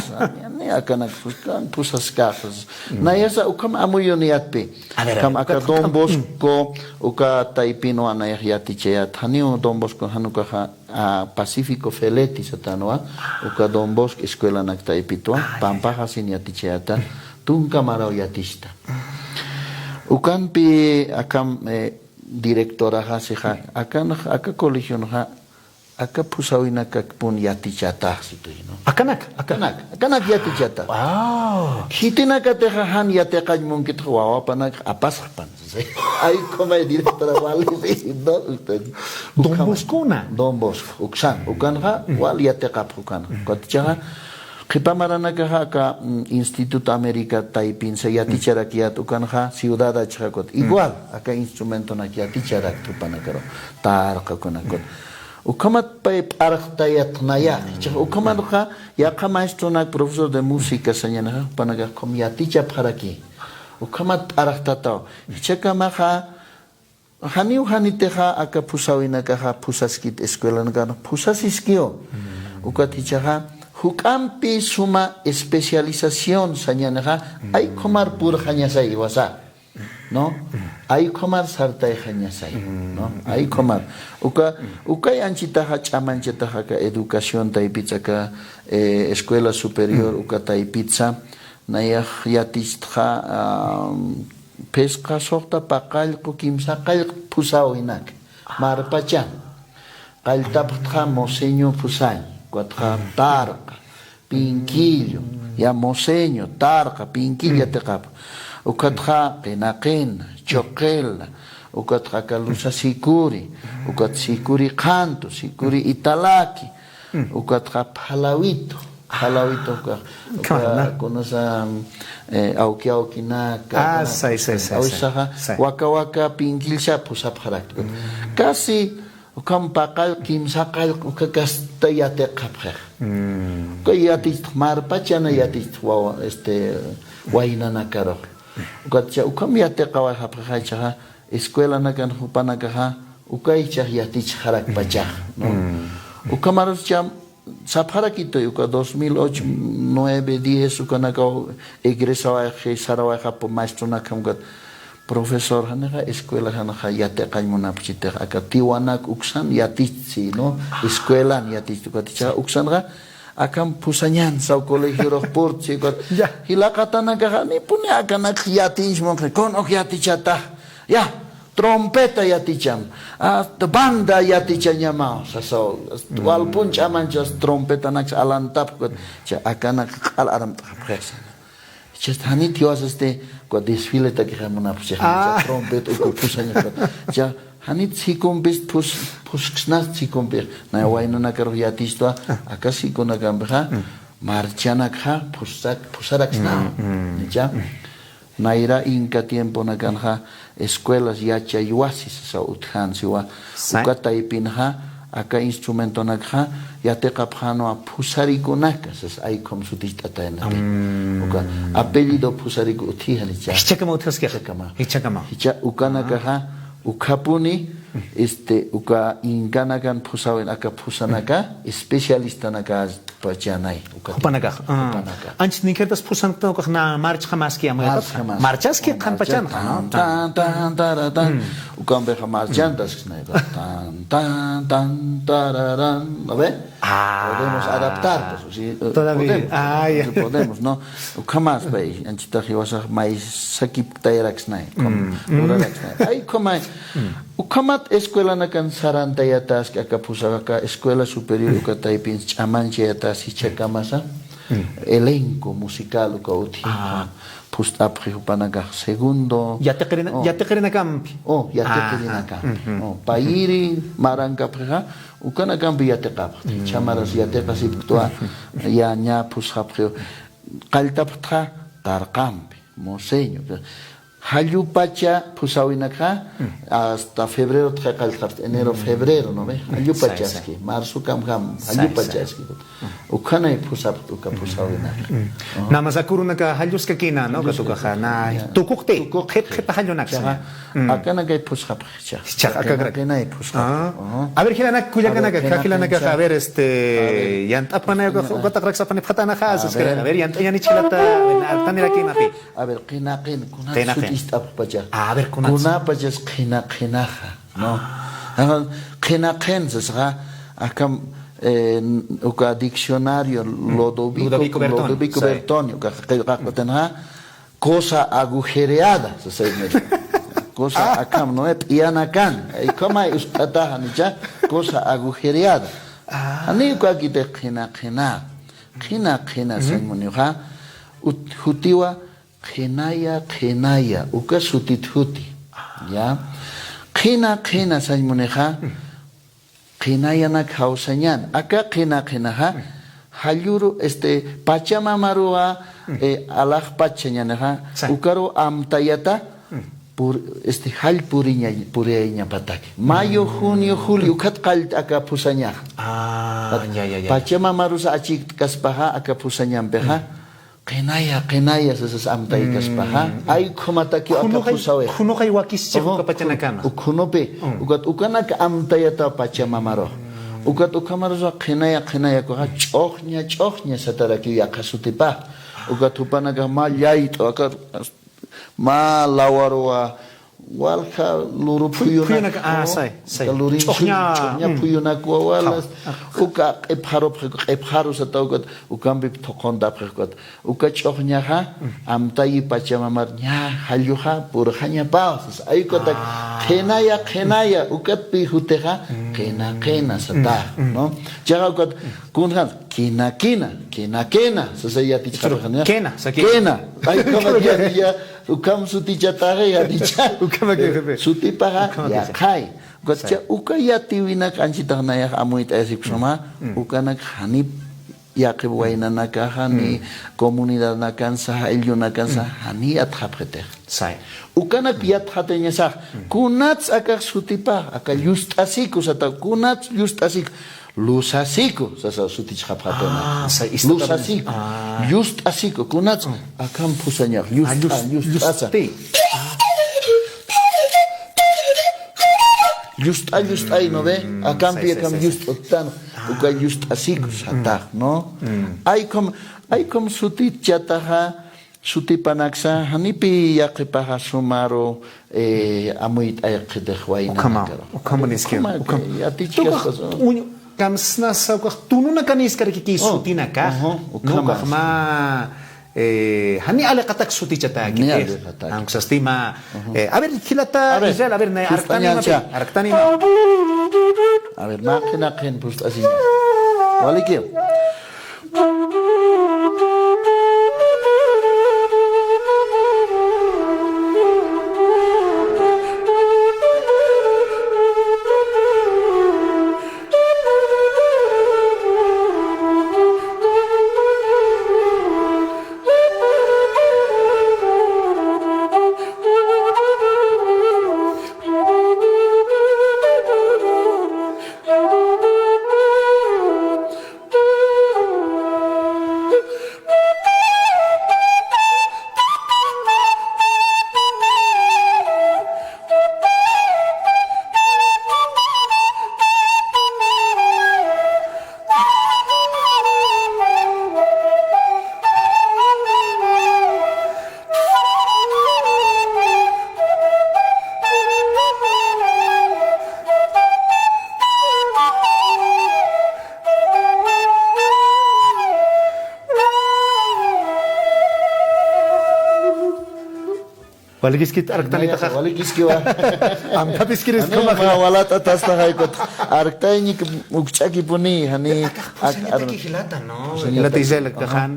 ni akanak phuskan, phusaskäxas. Nayasa ukham amuyuni yatpi. A ver, a ver, ukat, ukat, ukat, Don Bosco, uka taypinwa nayax yatichayät. Janiw Don Bosco, jan ukaxa, a, Pacífico Feletti satanwa, uka Don Bosco escuelanak taypitwa, Pampajasin yatichayäta, tunka maraw yatichta. Ukanpi akam, eh, directoraxa sixa, akan, aka colegionxa, aka phusawinakakpun yatichätax situy, ¿no? Akanak, akanak. Akanak, akanak yatichäta. Wow. Khitinakatixa jan yatiqañ munkitxa wawapanak apasxpan. Ay, ukhamay directora wali, ¿no? Don Boscona. Don Bosco, uksan, ukanxa, wal yatiqapx ukan. Ukat jichhaxa, qhipa maranakaxa aka, mm, Instituto América taypinsa yaticharakiyät ukanxa ciudadachxa ukat. Igual, aka instrumentonak yaticharak jupanakaru. Tarqa ukanakut. Ukhamat pay p'arxtayät naya. Jichhax ukhamatxa yaqha maestronak profesor de música sañänixa jupanakax ukham yatichapxaraki. Ukhamat p'arxtataw. Jichhakamaxa, janiw janitixa aka phusawinakaxa phusaskit escuelanakan phusasiskiw. Ukat jichhaxa, juk'ampi suma especialización sañänixa, ay ukhamar purxañasay jiwasa, ¿no? Ay ukhamar sartayxañasay, ¿no? Ay ukhamar. Uka, ukay anchitaxa, ch'amanchitaxa aka educación taypitsa aka, eh, escuela superior, uka taypitsa, nayax yatichtxa, ah, phisqa suxta paqallqu kimsa qallq phusawinak. Marpachan. Qalltapxtxa Moceño phusañ. Ukatxa Tarqa, Pinquillo, ya Moceño, Tarqa, Pinquillo yatiqapx. Ukatxa Qina Qina, Chuqila, ukatxa aka Luza Sicuri, ukat Sicuri Qhantu, Sicuri Italaki, ukatxa Phalawito, Phalawito, uka, uka kunasa, eh, awki awkinaka, ah, say, say, say, awsaxa, say. Waka waka Pinquillsa phusapxarakta. Casi ukham paqallq, kimsa qallq, uka casta yatiqapxix. Uka yatichtx marpachana yatichtx wawa, este, waynanakarux. Ukat jichha, ukham yatiqawayxapxixa jichhaxa, escuelanakan jupanakaxa, uka jichhax yatichxarakpachax, ¿no? Ukhamarus jichha, sapxarakituy, uka dos mil ocho, nueve, diez, ukanakaw egresawayxi, sarawayxapxi maestronakjam ukat, profesor, janixa escuela, janixa yatiqañ munapxitix, aka Tiwanak uksan yatichtsi, ¿no? Escuelan yatichtsi, ukat jichhaxa uksanxa, Akham phusañän saw colegiorux purtsi, ukat jilaqatanakaxa, nipuni akanak yatiñch munxi, kun uk yatichatax, ya, trompeta yaticham, hasta banda yatichañamaw, sasaw, walpun ch'amanchas trompetanaks alantapxi, ukat, cha akanak q'al aramt'xapxi, sasa. Jichhasti janit jiwasasti, uka desfiletakix munapxi, cha, trompeta uka phusañaxa, cha, janit sikumpis phus-, phusksnas sikumpix. Nay waynanakarux yatichtwa, aka sikunakampixa, marchanakxa, phusak-, phusaraksna. Nicha, nayra inka tiemponakanxa, escuelas yachay wasi sasa utjan siwa. Uka taypinxa, aka instrumentonakxa, yatiqapxänwa phusarikunaka, sas aykhum suticht'atayna. Uka, apellido phusariku utji janicha. Jichhakama utjaskixa. Jichhakama. Jichha ukanakaxa, ukhapuni, este, uka inkanakan phusawin aka phusanaka, especialistanaka pachanay, uka. Jupanakax. Jupanaka. Anchit ninkhirtas phusanaktan ukax na marchxa maski amuyatax. Marchxa maski. Marchaski qhanpachanxa, ¿no? Tan, tan, tan, tara, tan. Ukampixa marchantasknay, tan, tan, tan, tararan. ¿No ve? Podemos adaptar, pues, sí, eh, todavía podemos, sí, podemos, ¿no? Ukhamas, pay, anchitax jiwasax may sakiptayaraksnay, luraraksnay. Ay, ukhamay. Ukhamat escuelanakan sarantayataski, aka phusaw aka escuela superior uka taypin ch'amanchayatas jichhakamasa, elenco musical uka utji, phust'apxi jupanakax segundo. Yatiqirina-, yatiqirinakampi. Oh, yatiqirinakampi. Oh, payiri marankapxixa, ukanakampi yatiqapxi. Jichhamaras yatiqasipktwa, ya ña phusxapxi. Qalltapxtxa Tarqampi, Moseño. Jallupacha phusawinakxa, hasta febrero txay qalltxapxta, enero, febrero, ¿no ve? Jallupachaski, marzo kamjam, jallupachaski. Ukhanay phusapxta uka phusawinakxa. Nada más akurunaka jalluskakina, ¿no? Uka tukaxa, na tukuqti, qhip, qhipa jallunaksa. Akanakay phusxapxi. Jichhax, akakraqinay phusqa. A ver, jilanaka, kullakanaka, jilanaka, a ver, este, yant'apanay, ukataq raksapanipxatanaxa, a ver, yant'añäni chhilata, a ver, artanirakimapi. A ver, qinaqin, kunat sutist'apxpacha. A ver, kunat. Kunapachas qhinaqinaxa, ¿no? Qhinaqin sasxa, akham, eh, uka diccionario Lodovico, Lodovico Bertonio, uka qillqaqpatanxa, cosa agujereada, sasay. Cosa akham, ¿no? P'iyanakan. Ay, ukhamay usk'ataxa, nicha, cosa agujereada. Jani ukakiti qhina, qhina. Qhina, qhina, sañ munixa. Ut-, jutiwa, qhinaya, qhinaya. Uka sutit juti. Ya. Qhina, qhina, sañ munixa. Qhinayanak jawsañän. Aka qhina qhinaxa, jalluru, este, pachamamaruwa, eh, alaxpachchañänixa, ukaru amtayata, pur-, este, jall puriña-, puriyañapataki. Mayo, junio, julio, ukhat qallta aka phusañaxa. Ah, ya, ya, ya. Pachamamarusa achikt'kaspaxa, aka phusañampixa, qhinaya, qhinaya, sasas amtaykaspaxa. Ay, ukhamataki aka phusawi. Khunuqay wakischi uka pachanakana. Ukhunupi, ukat ukanak amtayata pachamamaru. Ukat ukhamarusa qhinaya, qhinaya kuxa ch'uxña, ch'uxña sataraki yaqha sutipa. Ukat jupanaka mä llayt'u, aka mä lawaruwa, walja luru phuyunak, phuyunak, ah, say, say. Uka lurinchu, ch'uxña, ch'uxña phuyunak wawalas, uka q'ipxarupxi, q'ipxaru sata ukat, ukampi thuquntapxi ukat. Uka ch'uxñaxa, amtayi pachamamar ña jalluxa, purxañapaw, sas, ay ukatak, qhinaya, qhinaya, ukatpi jutixa, qhina, qhina, sata, ¿no? Chaxa ukat, kunjan, kina, kina, kina, kina, sasa yatichxapxi, ¿no? Kena, saki. Kena, ay ukamat ya, ya, Ukham sutichataxa yaticha. Ukhamakixa. Sutipaxa yaqhay. Ukacha uka yatiwinak anchitax nayax amuyt'ayasipxsma, ukanak janip yaqhip waynanakaxa, ni comunidadnakansa, ayllunakansa, jani yatxapxitix. Say. Ukanak yatxatañasax, kunats akax sutipax, aka llust'asiku sata, kunats llust'asiku. Lusasiku, sasa sutichxapxatana. Ah, sa-, ista-, lusasiku. Ah. Llust'asiku, kunats, akham phusañax, ah, llust'a, llus-, llust'asa. Llusti. Llust'a, llust'ay, ¿no ve? Mm, akampi, sa-, sa-, akham sa-, sa-, llust'utan, ah, uka llust'asiku, mm, satax, ¿no? Mm. Aykham, aykham sutichataxa, sutipanaksa, janipi yaqhipaxa sumaru, eh, amuyt'ayqhitix waynanakaru. Ukhama, ukhama niski, ukhama, ukhama. Yatichkaspas, tukax, ¿no? Uñ-, kamsnasa ukax tununakaniskarakikiy sutinakax. Ujú, ¿no? Ukax mä, eh, jani aliqatak sutichatäkiti. Ni aliqatak. Aunque sastima, eh, a ver, jilata Israel, a ver, nay, arktanimapi, arktanimapi. A ver, mä qhinaqhin pust'asiña. Waliki. Walikiskit arktanitaxa. Walikiskiwa. Amtapis kiriskamaxa. Walat'atastaxa ukat. Arktayñik ukch'akipuni, jani. Jilata, ¿no? Jilata Israel,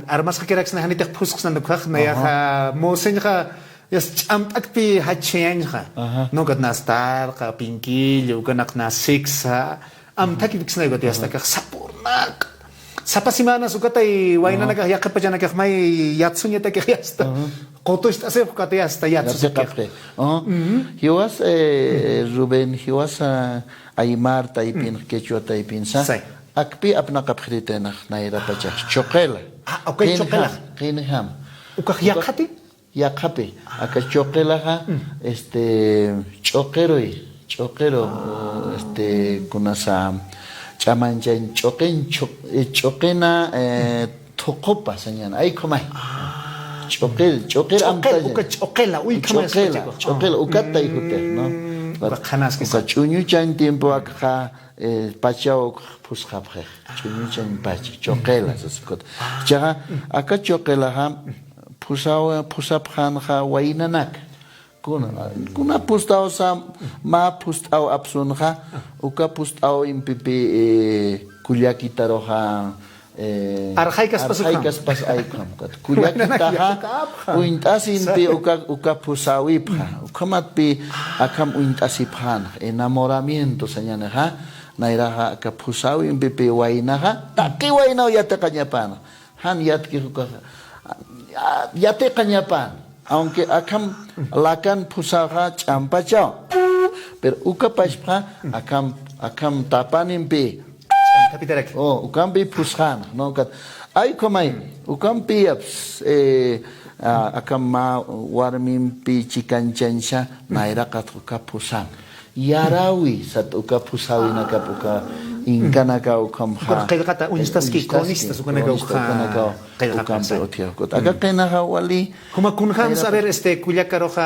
armasxakiraksna, janitix phusxsna ukax, nayaxa, museñxa, yas ch'amp'akpi jachhayañxa. ¿No? Ukat na astarqa, pinkilla, ukanak na siksa. Amthakipiksna ukat yasta akax sapurnak. Sapa semanas ukatay waynanakax yaqhip pachanakax may yatsuñatakix yasta. Qutucht'asipx ukatay yasta yatsuñatakix. Jiwas, eh, Rubén, jiwas, ah, aymar taypin, quechua taypinsa. Akpi apnaqapxiritaynix nayra pachax. Choqela. Ah, ok, choqela. Qinjam. Ukax yaqhati? Yaqhapi, aka choqelaxa, este, ch'uqiruy, ch'uqiru, este, kunasa, ch'amanchan ch'uqin, ch'uq-, eh, ch'uqina, eh, thuqupa sañäni, ay ukhamay. Ch'uqir, ch'uqir amtalla. Uka ch'uqela, uy, ukhamay. Ch'uqela, ch'uqela, ukat taykutir, ¿no? Uka qhanaskisa. Uka ch'uñuchan tiempo akxa, eh, pachaw ukx phusxapxix. Ch'uñuchan pacha, ch'uqela, sasipkut. Chaxa, aka ch'uqelaxa, phusaw-, phusapxänxa waynanak. Kuna, kuna phust'awsa mä phust'aw apsunxa, uka phust'awimpipi, eh, kullakitaruxa, eh, arxaykaspas ukham. Arxaykaspas ay ukham. Kullakitaxa, uñt'asimpi uka, uka phusäwipxa. Ukhamatpi akham uñt'asipxänxa. Enamoramiento sañänixa, nayraxa aka phusäwimpipi waynaxa, taqi waynaw yatiqañapänxa. Jan yatkix ukaxa, yatiqañapän. Aunque akham lakan phusawxa ch'ampachaw. Pero uka pachpxa akham, akham tapanimpi. Ch'ampapitaraki. O, ukampi phusxän, ¿no? Ukat, ay ukhamay, ukampi yaps, eh, a-, akham mä warmimpi chikañchansa, nayraqat uka phusan. Yarawi, sat uka phusäwinakap uka inkanaka ukhamxa. Ukan qillqata uñstaski, uñstaski, cronistas ukanaka, cronistas uka, ukanaka qillqata ukampi utjixa. Aka qinaxa wali. Juma kunjams, a ver, este, kullakaruxa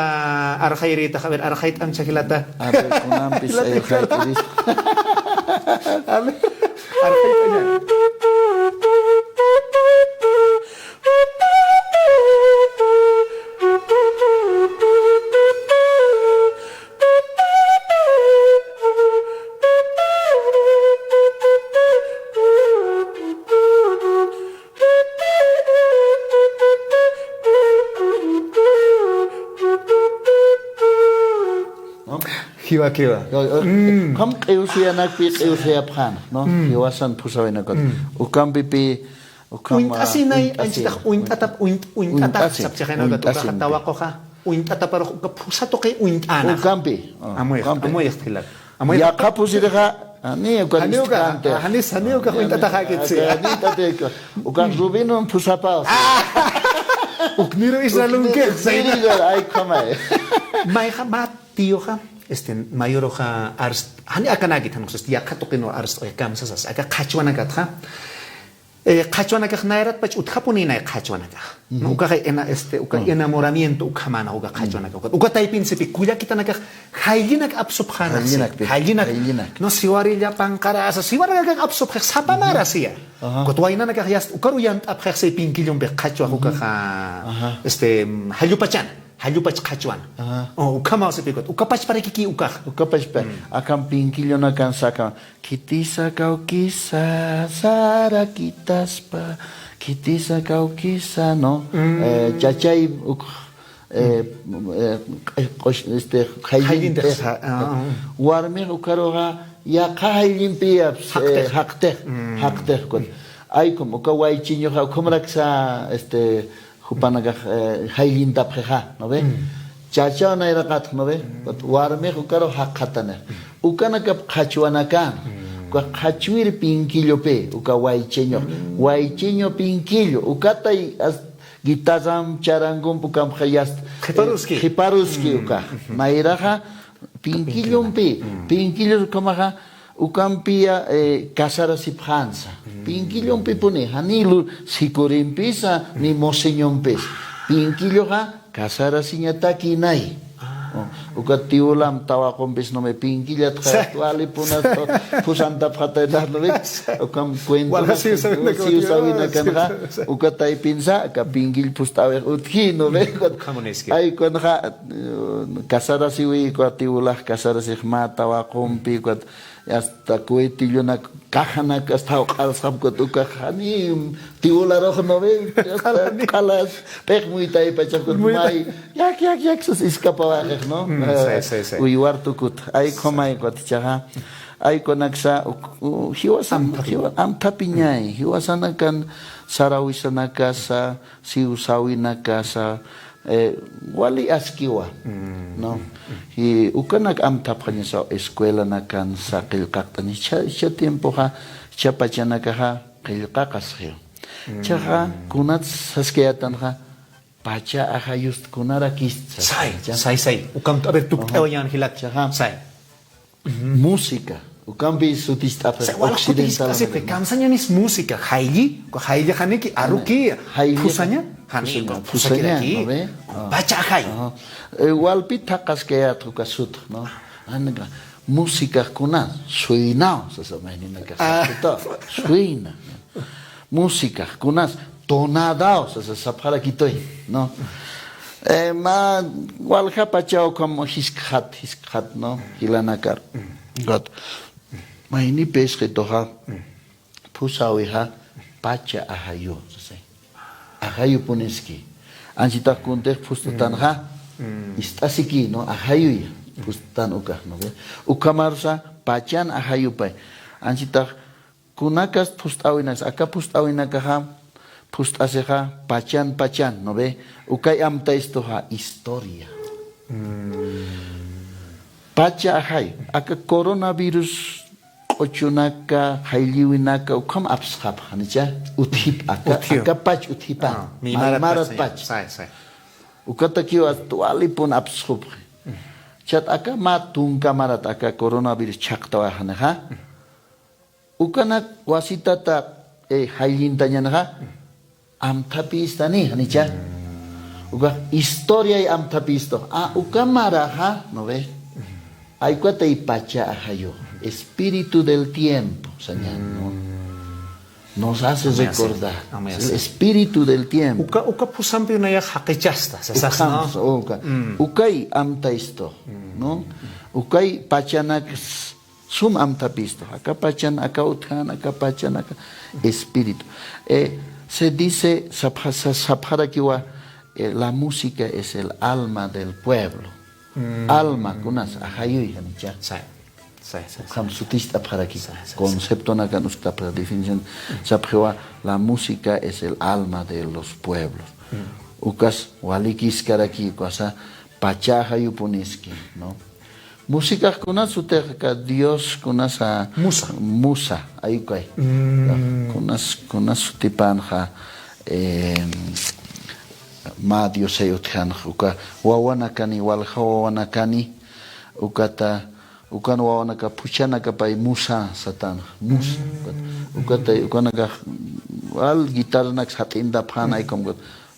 arxayirïtax, a ver, arxayt'amcha jilata. A ver, kunampis arxayt'iris. A ver, arxayt'aña. Jiwa, jiwa. Yo, yo, mm, ukham q'iwsiyanakpi q'iwsiyapxän, ¿no? Mm. Jiwasan phusäwinakut. Mm. Ukampipi, ukham, uñt'asinay, uñt'asi, anchitax uñt'atap, uñt-, uñt'atap, uñt'asi, sapchixaynawkat, uñt'asimpi. Ukaxa tawaq'uxa, uñt'ataparux uka phusa tuqi uñt'ana. Ukampi, ah, ukampi. Yaqha phusirixa, jani uka, jani uka, jani, jani uka uñt'ataxäkitsi. Jani uñt'ataxäkitsi. Uka Rubén phusapaw. Ukniru Israel unkix, ukniru Israel, ay ukhamay. Mayxa mä tiyuxa, este, mayuruxa arst-, jani akanäkit, jan uksas, yaqha tuqinwa arst'uy kamsasas, aka qhachwanakatxa, Eh, qhachwanakax nayratpach utjapuninay qhachwanakax. Ukaxa ena-, este, uka enamoramiento ukhamana uka qhachwanakax. Uka, uka taypin sipi kullakitanakax jayllinak apsupxana. Jayllinak. No, siwari llapan qara, asa, siwaranakax apsupxix sapamara siya. Ukat waynanakax yast, ukaru yant'apxix si pinkillumpi qhachwax ukaxa, este, jallupachan. Jallupach qhachwan. O, ukhamaw sipi ukat. Ukapachparakiki ukax. Ukapachpa. Akan pinkillanak sakan. Khitisa kawkisa, sara kitaspa. Khitisa kawkisa, ¿no? Eh, chachay uk, eh, eh, q'osh-, este, jayllin. Jayllin texa. Warmix ukaruxa, yaqha jayllimpi, eh, jaqtix. Jaqtix. Jaqtix, ukat. Ay, como uka waychiñuxa, ukhamaraksa, este, jupanakax, eh, jayllintapxixa, ¿no ve? Chachaw nayraqatx, ¿no ve? Warmix ukaru jaqatanix. Ukanakap qhachwanakan. Uka qhachwir pinkillupi, uka waychiñux. Waychiñu pinkillu. Ukatay as-, guitarram, charangump ukamxa yast, eh, qhiparuski. Qhiparuski ukax. Nayraxa pinkillumpi. Pinkillus ukhamaxa, ukampiya, eh, casarasipxänsa. Pinkillumpipuni, jani lu-, sikurimpisa, ni musiñumpis. Pinkilluxa, casarasiñatakinay. O, uka tiwulam tawaqumpis, ¿no ve? Pinkillatxa, walipunas, o, pusantapxataynax, ¿no ve? Ukam cuento, siw sawinakanxa, uka taypinsa, aka pinkill pust'awix utji, ¿no ve? Ay, kunxa, eh, casarasiwi, uka tiwulax casarasix mä tawaqumpi, ukat hasta cohetillunak, cajanak, hasta jawq'arsxapkut ukax, jani tiwularux, ¿no ve? Hasta q'alas, p'iq muytaypachax, may, yak, yak, yak, sas escapawaxix, ¿no? Uywar tukut, ay, khumay, ukat chaxa, ay, kunaksa, uk-, u-, jiwasan, jiwa-, amthapiñay, jiwasanakan, sarawisanakasa, siw sawinakasa, eh, wali askiwa, ¿no? Y ukanak amthapxañasa escuelanakansa qillqaqt'ani. Cha, cha tiempoxa, cha pachanakaxa qillqaqasxiw. Chaxa, kunat saskayätanxa, pacha ajayust kunarakist sas. Say, say, say. Ukamt, a ver, tukt'awañän jilat. Chaxa. Say. Música. Ukampi suticht'apxi occidental. Kamsañanis música. Jaylli, jaylli janiki, aruki. Jaylli. Phusaña, jani, phusaña, phusaña, ¿no ve? Pacha ajay. Eh, walpi thaqaskayät uka sut, ¿no? Anka, música kuna, suinaw, sasa, imaginina, suina. Música, kunas, tonadaw, sasa, sapxarakituy, ¿no? Eh, mä, walja pachaw ukham jiskxat, jiskxat, ¿no? Jilanakar. Gat. Mayni pesqituxa, phusawixa, pacha ajayu, sasa. Ajayupuniski. Anchitax kuntix phust'atanxa, ist'asiki, ¿no? Ajayuya. Phust'atan ukax, ¿no ve? Ukhamarsa, pachan ajayupay. Anchitax, kunakas phust'äwinaksa, aka phust'äwinakaxa, phust'asixa, pachan, pachan, ¿no ve? Ukay amtaystuxa, historia. Pacha ajay, aka coronavirus q'uchunaka, jaylliwinaka, ukham apsxapxi, ¿janicha? Utjip, aka, aka pach utjipan. Maymarat pach. Ukatakiw hasta walipun apsxupxi. Chat aka mä tunka marat, aka coronavirus chhaqtawayxanixa. Ukanak wasitata, eh, jayllintañanxa, amthapïstani, ¿janicha? Ukax historiay amthapïstu. Ah, uka maraxa, ¿no ve? Ay, ukatay pacha ajayu. Espíritu del tiempo, sañan, ¿no? Nos hace recordar. El espíritu del tiempo. Uka, uka phusampi nayax jaqichasta, sasas, ¿no? Uka. Ukay amtaystu, ¿no? Ukay pachanak sum amthapïstu. Aka pachan, aka utjan, aka pachan, aka espíritu. Eh, se dice, sapxa-, sa-, sapxarakiwa, eh, la música es el alma del pueblo. Alma, kunas, ajayuy, ¿janicha? Say, say, say. Ukham suticht'apxaraki. Say, say, say. Conceptonakan uskt'apxara definición. Sapxiwa, la música es el alma de los pueblos. Ukas, walikiskaraki, ukasa, pacha ajayupuniski, ¿no? Músicax kunas sutix aka Dios kunasa musa. Musa, ay ukay. Kunas, kunas sutipanxa, eh, mä diosay utjanxa, uka wawanakani, walja wawanakani, ukata, ukan wawanaka phuchhanakapay musa satanxa, musa. Ukatay, ukanakax Wal guitarranak sat'intapxän, ay como que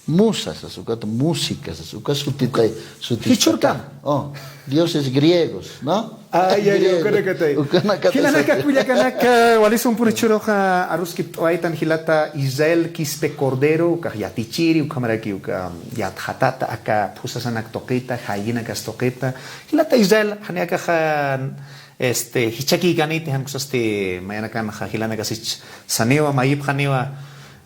musa sas, ukat música sas, uka sutitay, sutitay. Jichhürkam. Oh, dioses griegos, ¿no? Ay, ay, ay, griego. Ukanakatay. Ukanakatay. Jilanaka kullakanaka, wali sumpuni jichhüruxa aruskipt'awaytan jilata Israel Quispe Cordero, ukax yatichiri, ukhamaraki uka yatxatata aka phusasanak tuqita, jayinakas tuqita. Jilata Israel, jani akaxa, este, jichhakïkaniti, jan uksasti mayanakanxa jilanakas jichhaniwa, mayipxaniwa.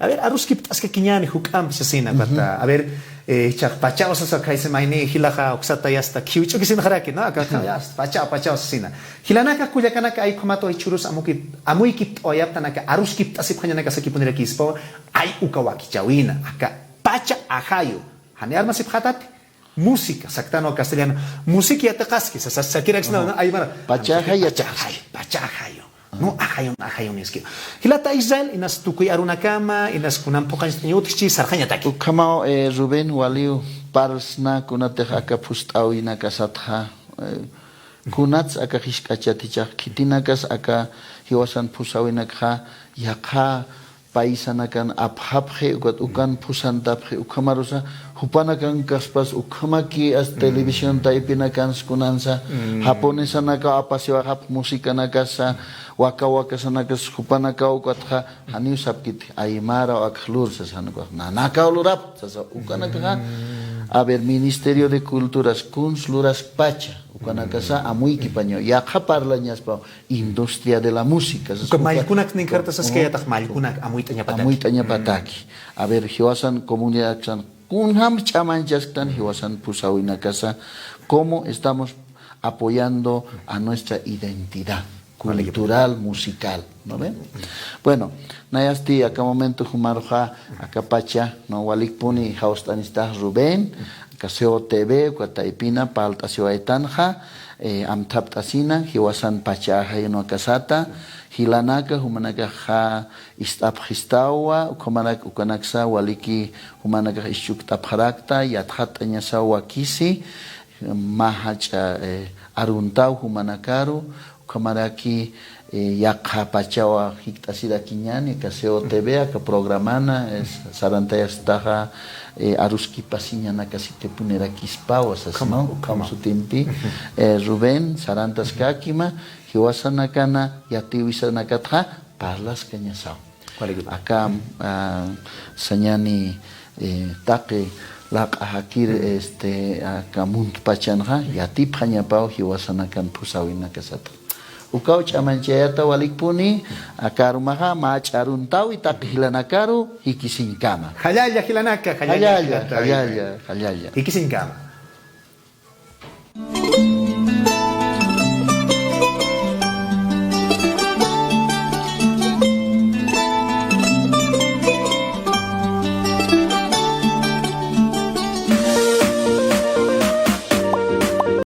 A ver, aruskipt'askakiñäni juk'ampi sasina, ujú, ukat, a ver, eh, jichhax pachaw sasa, khaysa mayni jilaxa uksata yasta khiwch'ukisinxaraki, ¿no? Aka, aka, yasta, pachaw, pachaw sasina. Jilanaka kullakanaka, ay ukhamat jichhürus amuyki-, amuykipt'awayaptan aka aruskipt'asipxañanaka sakipunirakïspawa, ay uka wakichäwina, aka pacha ajayu. Jani armasipxätati. Música, saktanwa castellano. Música yatiqaski, sas, sas, sakiraksna, ¿no? Aymara. Pacha ajayu, pacha ajayu, pacha ajayu. No, ajayun, ajayun iski. Jilata Israel, inas tukuy arunakama, inas kunan phuqañcht'añ utjchi, sarxañataki. Ukhamaw, eh, Rubén, waliw parsna, kunatix aka phust'äwinakasatxa, eh, kunats aka jisk'achat jichhax, khitinakas aka jiwasan phusäwinakxa, yaqha paisanakan apxapxi, ukat ukan phusantapxi, ukhamarusa, jupanakankaspas, ukhamaki as televisión taypinakans kunansa, japonesanakaw apasiwayapxi musicanakasa, waka wakasanakas jupanakaw ukatxa, janiw sapkiti, aymaraw akx lursa, sasa, nanakaw lurapxi, sasa, ukanakaxa, a ver, Ministerio de Culturas, kuns luraskpacha, ukanakasa, amuykipañaw, yaqha parlañaspaw, industria de la música. Uka mallkunak ninkarta saskayatax mallkunak amuyt'añapataki. Amuyt'añapataki. A ver, jiwasan comunidadksan, kunjam ch'amañchasktan jiwasan phusäwinakasa, cómo estamos apoyando a nuestra identidad cultural, musical, ¿no ven? Bueno, nayasti aka momento jumaruxa, aka pacha, ¿no? Walikpuni jawst'anistax Rubén, aka C O T V, uka taypina, parlt'asiwaytanxa, eh, amthapt'asina, jiwasan pacha ajayunakasata, jilanaka, jumanakaxa ist'apxistawa, ukhamarak, ukanaksa, waliki, jumanakax isch'ukt'apxarakta, yatxatt'añasaw wakisi, mä jach'a, eh, aruntaw jumanakaru, ukhamaraki, eh, yaqha pachawa jikt'asirakiñäni, aka C O T V, aka programana, eh, sarantayastaxa, eh, aruskipasiñanakasitipunirakispawa, sas, ¿no? Ukham sutimpi, eh, Rubén, sarantaskakima, jiwasanakana, yatiwisanakatxa, parlaskañasaw. Aka, ah, sañäni, eh, taqi laq'a jakir, este, aka muntpachanxa, yatipxañapaw jiwasanakan phusäwinakasata. Ukaw ch'amañchayäta walikpuni, aka arumaxa, mä ch'aruntawi taqi jilanakaru, jikisiñkama. Jallalla jilanaka, jallalla, jallalla, jallalla. Jikisiñkama.